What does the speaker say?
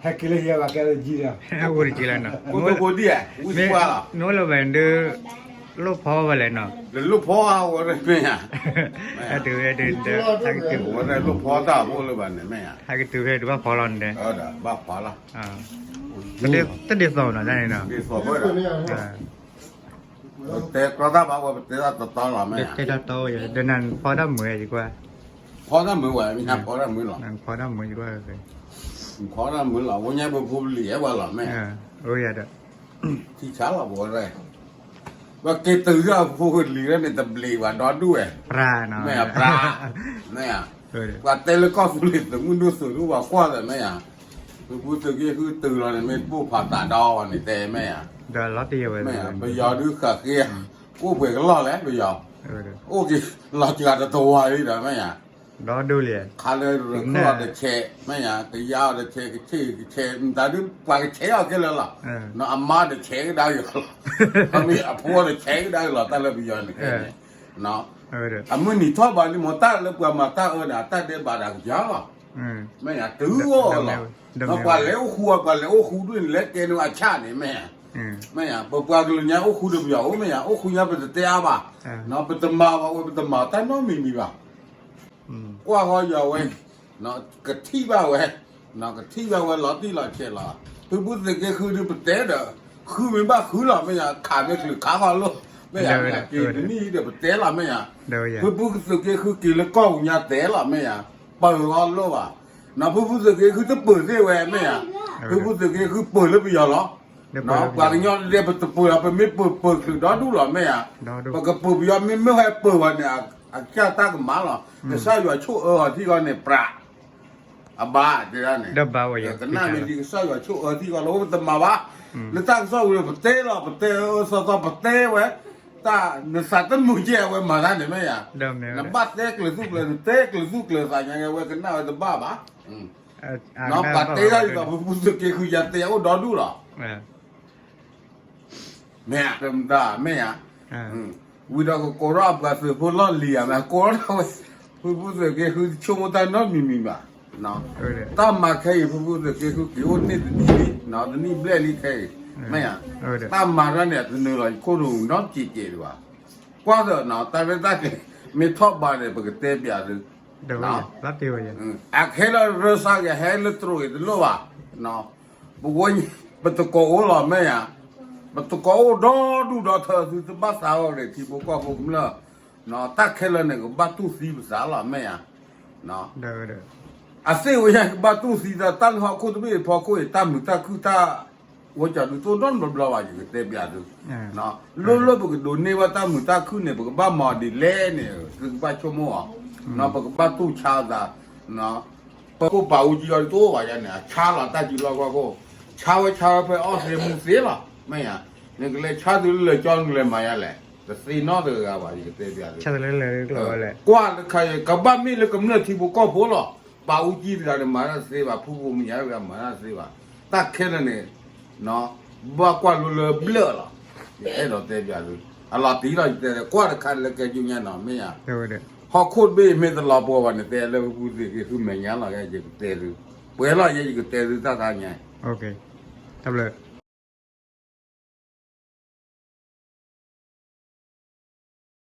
ဟဲက့ၤလၢဟံၣ်ဘၣ်ကဲလၢကံလီၤ, အိၣ်တက့ၤလီၤနီၤ, မ့ၢ်အိၣ်လၢၤဘၣ်ဒုး, လိၣ်ဖီဝဲလဲၣ်နီၤ, လိၣ်ဖီဝဲဒုး, ဟဲတုၤဖဲဒုး, ဟဲကတုၤဖဲဒုးဘၣ်ဖီလီၤန့ၣ်, ဟဲကတုၤဖဲဒုးဘၣ်ဖီလီၤန့ၣ်, တဒ်သိးနီၤ, တဒ်သိးဘၣ်နီၤ, တဲကျီတၢ်ဘၣ်ဝဲ ပတဲတၢ်တတီလီၤမ့ၢ်ဧါ, တဲတၢ်တီဝဲ, ဒီးနဖီတၢ်မုာ်ယကွၢ်, ဖီတၢ်မုာ်ဝဲ မ့ၢ်ညါဖီတၢ်မုာ်လီၤ, နဖီတၢ်မုာ်ယကွၢ်, နဖီတၢ်မုာ်လီၤ, အဝဲညါပဖိပလံၤဟဲဝဲလီၤမ့ၢ်ဧါ, အိၣ်ယၤဒီး, ထံဆါလီၤပဝဲဒၣ်, ပက့ၤတုၤလၢအဖိပလံၤန့ၣ် တဘျံးဘၣ်ဒီဒူၣ်ဝဲ, မ့ၢ်ဧါ, မ့ၢ်ဧါ, ပှၤတဲလၢကီၢ်သူလ့ၤသုးမုၢ်ဒိၣ်သုးဒိၣ်ပှၤကွၢ်သးမ့ၢ်ဧါ, ဖုဖုသုးက့ဃုတုၤလီၤန့ၣ် မ့ၢ်တပိၢ်ဖးသးဒီးအီၤန့ၣ်တဲမ့ၢ်ဧါ, ပယီၤဒုးဃးဃ့, အိၣ်ပှဲၤကလီၢ်လဲၣ်ပယီၤ, အိၣ်က့ၤလီၤစှၤတတဝၤလံဒီးမ့ၢ်ဧါ, ခါလၢရခၢၣ်အီၤတဆဲး မ့ၢ်ဧါ, ကယါအီၤတဆဲး, ကဆဲးကဆဲး မတၤဒုးပှၤကဆဲးအီၤခဲလၢာ်လီၤ, အမါတဆဲးကဒါက့ၤလီၤ, မ့ၢ်အဖိတဆဲးကဒါက့ၤလီၤ တၢ်လၢပယီၤန့ၣ်, အမုၢ်နံၤထီၣ်ဘးလံမ့ၢ်တၢ်လၢပှၤမၤတၢ်အၢန့ၣ် အတၢ်ဒဲးဘးဒၣ်ကယၤလီၤ, မ့ၢ်ဧါ, တုၤအိၣ်လီၤ, ပှၤလဲၤအိၣ်ဃူအီၤ ပှၤလဲၤအိၣ်ဃူဒ်န့ၣ် လဲၤကဲန့ၢ်အဆၣ်န့ၣ်မ့ၢ်ဧါ, မ့ၢ်ဧါ, ပပှၤကလုာ်ညါအိၣ်ဃူဒီးပယီၤအိၣ်မ့ၢ်ဧါ, အိၣ်ဃူညါပတတဲအါဘၣ်, ပတမၤဘၣ်ဝဲ ပတမၤတၢ်နီတမံၤမံၤဘၣ် ကွၢ်ဃီယွၤဝဲ, ကထံၣ်ဘၣ်ဝဲ, ကထံၣ်ဘၣ်ဝဲလီၤတံၢ်လီၤဆဲးလီၤ, ဖုဖုသုးက့ဃုဒုးပတဲဒီး, ဃုမ့ၢ်ဘၣ်ဃုလီၤမ့ၢ်ဧါ, ခးမ့ၢ်ချုးခးဃီလိၣ်, မ့ၢ်ဧါ, မ့ၢ်ဧါ, က့ၤတနံၣ်ဒီးပတဲလီၤမ့ၢ်ဧါ, ဖုဖုသုးက့ဃုက့ၤလၢကီၢ်ပူၤညါတဲလီၤမ့ၢ်ဧါ, ပၢၤဃီလိၣ်ဘၣ်, နီၢ်ဖုဖုသုးက့ဃုတပၢၤသ့ၣ်ဝဲမ့ၢ်ဧါ, ဖုဖုသုးက့ဃုပၢၤလၢပယီၤလီၤ ပှၤကညီဒဲးပတပၢၤလီၤ, ပမ့ၢ်ပၢၤပၢၤချုးဒီဒူၣ်လီၤမ့ၢ်ဧါ, ပကပၢၤပယီၤမ့ၢ်မ့ၢ်ဟဲပၢၤဝဲန့ၣ်, အကစၢ်တၢ်ကမၣ်လီၤ, ကစၢ်ယွၤဆိၣ်အၢအီၤထံဂီၢ်န့ၣ်ပြး, အဘၣ်တဲဒၣ်န့ၣ်, ကနၣ်မ့ၢ်ဒ်ကစၢ်ယွၤဆိၣ်အၢထံဂီၢ်လီၤ, ပတမၤဘၣ်, လၢတၢ်ကစီၣ်ဝံၤပတဲလီၤ, ပတဲအၢအၢသီသီပတဲဝဲ, တၢ်နသးတမုာ်ကဲအဝဲမၤတၢ်န့ၣ်မ့ၢ်ဧါ, နဘၣ်တဲကျၢၤသူၣ်ကျၢၤ, နတဲကျၢၤသူၣ်ကျၢၤသးညါကဲဝဲကနၣ်ဝဲတဘၣ်ဘၣ် ပှၤတဲတၢ်ဒ်သိး ဖုဖုသုးက့ဃုယၤတဲအိၣ်ဒီဒူၣ်လီၤ, မ့ၢ်ဧါ, မ့ၢ်ဧါ, ဝံၤဒီးကကိးထီၣ်အပှၤသုးဖိလီၢ်လံၤဧါ, မ့ၢ်ကိးထီၣ်ဝဲ, ဖုဖုသုးက့ဃုဆိကမိၣ်တၢ်နီတမံၤမံၤဘၣ်, တၢ်မၤခဲအံၤ ဖုဖုသုးက့ဃုက့ၤအိၣ်န့ၢ်တနံၣ်လံ, တနံၣ်ဘျဲၣ်လံခဲအံၤ, မ့ၢ်ဧါ, တၢ်မၤတၢ်န့ၣ် အတနုာ်လီၤယခိၣ်နူာ်နီတစဲးစဲးဒံးဘၣ်, ကွၢ်သိးနီၤ တၢ်ရဲၣ်တၢ်ကျဲၤ မ့ၢ်ထီၣ်ဘးန့ၣ် ပကတဲပျးသု, အခဲလၢာ်ရၢစါကဟဲလၢတြိာ်အံၤတလိၣ်ဘၣ်, ပဝဲ ပတကိးအိၣ်လီၤမ့ၢ်ဧါ, ပတကိးအိၣ်ဒီဒူၣ်ဒီထၢသုတဘၣ်သးအီၤဒီးထံဖိကီၢ်ဖိကမျၢၢ်, တၢ်ခဲလၢာ်န့ၣ် ကဘၣ်တူၢ်သံပသးလီၤမ့ၢ်ဧါ အသ့ၣ်ဝဲယဲၢ်ကဘၣ်တူၢ်သံသး တၢ်လၢဟီၣ်ခိၣ်တဘ့ၣ်အဖီခိၣ်အံၤ တၢ်မုာ်တၢ်ခုၣ်တၢ် ဝဲကၠီဒုးတအိၣ်နီတဘျီဘၣ် ယကတဲပျးသု, လၢလၢပကဒိးန့ၢ်ဘၣ်တၢ်မုာ်တၢ်ခုၣ်န့ၣ် ပကဘၣ်မၤဒ်လဲၣ်န့ၣ် သုကဘၣ်ဆိကမိၣ်အီၤ, ပကဘၣ်တူၢ်ဆါသး, ပခိၣ်ပာ်အူကံအီၤဒုးတအိၣ်ဘၣ်ယၤန့ၣ် အဆါလီၤတၢ်စုလီၢ်ခီၣ်ခိၣ်, ဆါဝဲဆါဝဲဖဲအီၣ်သ့မူသ့လီၤ မ့ၢ်ဧါ, နကလဲၤဆါသုလၢလဲၤကၠီနကလဲၤမၤယၤလဲၣ်, တသ့နီတဂၤဘၣ် ယကတဲပျးသု ကွၢ်တခါအံၤ ကဘၣ်မ့ၢ်လၢကမျၢၢ်ထံဖိကီၢ်ဖိလီၤ, ပာ်အူကံတဂၤန့ၣ် မၤတၢ်တသ့ဘၣ်, ဖုဖုမုၢ်ညါတဂၤမၤတၢ်တသ့ဘၣ်, တၢ်ခဲလၢာ်န့ၣ် ဘၣ်ကွၢ်လိလၢဘျၢၣ်လီၤ, ယအဲၣ်ဒိးတဲပျးသု, အလီၤတံၢ်လီၤ ယတဲ ကွၢ်တခါလၢကဲကၠူညါနီၤ မ့ၢ်ဧါ, ဟီၣ်ခိၣ်တဘ့ၣ်မ့ၢ်တလီၤပှီၢ်ဘၣ်န့ၣ် တဲလၢဖုဖုသုးက့ဃုမဲာ်ညါလီၤ ယကတဲသု, ပှဲၤလီၤယဲ ယကတဲသုတၢ်ခါညါ, တၢ်ဘျုး